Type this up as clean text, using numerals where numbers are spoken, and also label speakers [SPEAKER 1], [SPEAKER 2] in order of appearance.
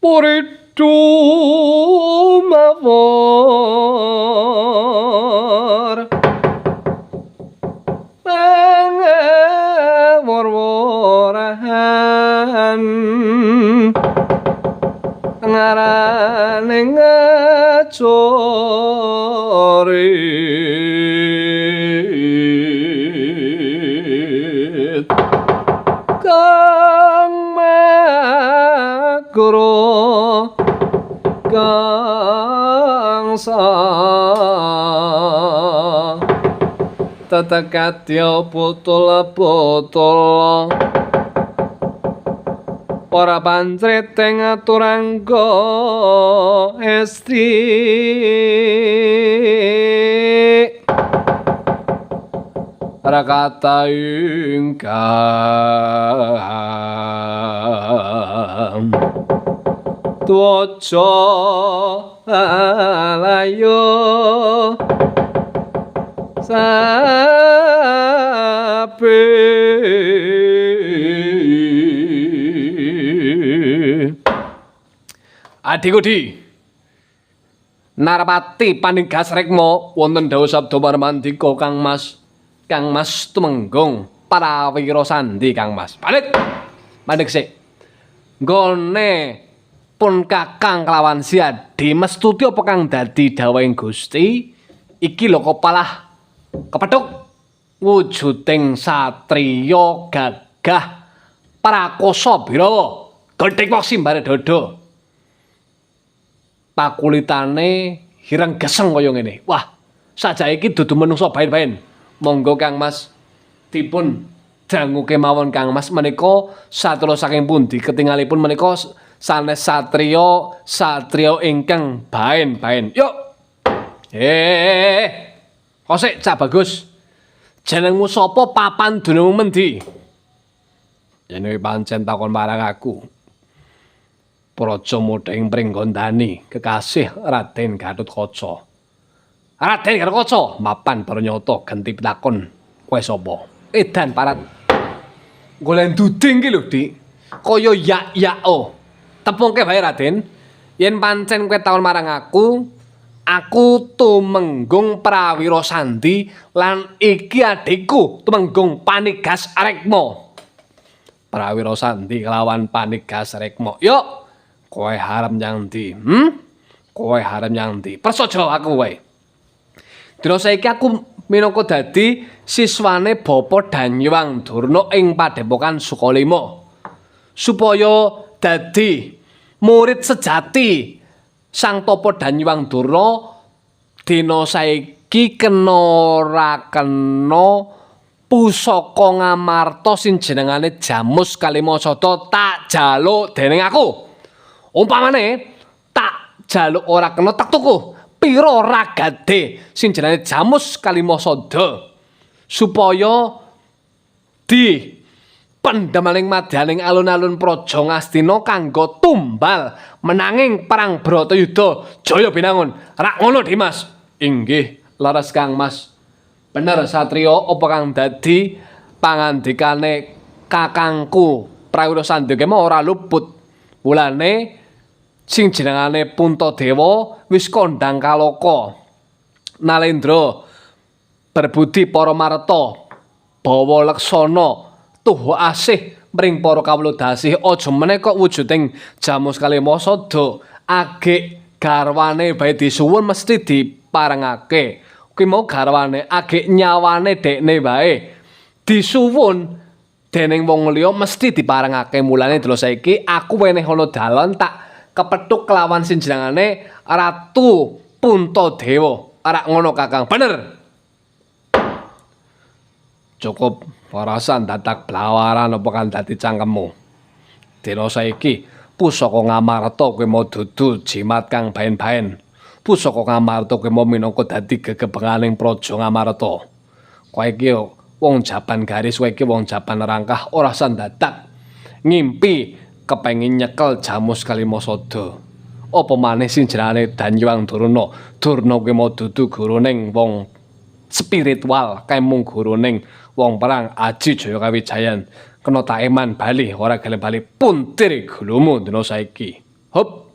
[SPEAKER 1] Puridu mawar mawar-warahan ngarane ngecori kang makro kangsa tetekadya botol-botol para pancreteng aturangga estri rakata ingkang tuwaca alayo sapi. Adikku di Narapati Panigas Rekmo wonten dawuh sabda marmandika Kang Mas. Kang Mas Tumenggung Prawira Sandi Kang Mas. Balik. Mandek sik. Nggone pun Kakang kelawan Siadi mestuti apa kang dadi dawuhing Gusti? Iki lho kepalah kepethuk wujuding satriya gagah prakosa birawa. Gedhek kok simbare dada. Pakulitane hireng geseng kaya ngene. Wah, sajake iki dudu menungsa baen-baen. Monggo Kang Mas dipun dangu kemawon Kang Mas menika satriya saking pundi ketingalipun menika sanes satriya satriya ingkang baen-baen. Yuk. Kosek Cak Bagus. Jenengmu sapa, papan dunungmu mendi? Yen kowe pancen takon marang aku. Praja Mudha ing Pringgondani, kekasih Raden Gatotkaca. Raden Gatotkaca, mapan pranyata genti pitakon. Kowe sapa? Edan parat. Golek duding ki lho, Dik. Kaya yak-yak-o. Tepungke wae Raden. Yen pancen kowe takon marang aku, aku Tumenggung Prawira Sandi lan iki adikku Tumenggung Panigas Rekmo. Prawira Sandi kelawan Panigas Rekmo. Yuk. Kowe harap nyang ndi? Kowe harap nyang ndi? Prasaja aku wae. Dina saiki aku minangka dadi siswane Bapa Danyang Durna ing Padepokan Sukalima. Supaya dadi murid sejati Sang Tapa Danyang Durna, dina saiki kena ora kena pusaka Ngamarta sing jenengane Jamus Kalimasada tak jaluk dening aku. Umpamane tak jaluk ora kena tak tuku pira ragade sing jenenge Jamus Kalimasada supaya di pendhemaning madyaning alun-alun Praja Ngastina kanggo tumbal menanging perang Bratayuda Jaya Binangun. Rak ngono Dimas? Inggih, leres Kang Mas. Bener satriya apa kang dadi pangandikane kakangku Prawira Sandi kemo ora luput. Mulane sing jenengane Puntadewa wis kondhang kaloka. Nalendra berbudi para marta, bawa leksana tuhu asih mring para kawula dasih. Aja meneh kok wujuding Jamus Kalimasada agek garwane bae disuwun mesti diparengake. Kuwi mau garwane agek nyawane dekne bae disuwun dening wong liya mesti diparengake. Mulane delok saiki aku weneh ana dalan tak kepethuk kelawan sing jenengane Ratu Puntadewa. Ora ngono Kakang? Bener. Cukup parasan dadak blawaran apa kang dadi cangkemmu. Dina saiki pusaka Ngamarta kowe mau dudu jimat kang baen-baen. Pusaka Ngamarta kowe mau minangka dadi gegebenganing Praja Ngamarta. Kowe iki wong jaban garis, kowe iki wong jaban rangkah ora sandadak ngimpi kepengin nyekel Jamus Kalimasada. Apa maneh sing jenenge Danyang Durna. Durna kuwi mau dudu guruning wong spiritual, kae mung guruning wong perang Aji Jaya Kawijayan. Kena tak eman bali ora gelem bali puntir gulumu dina saiki. Hop.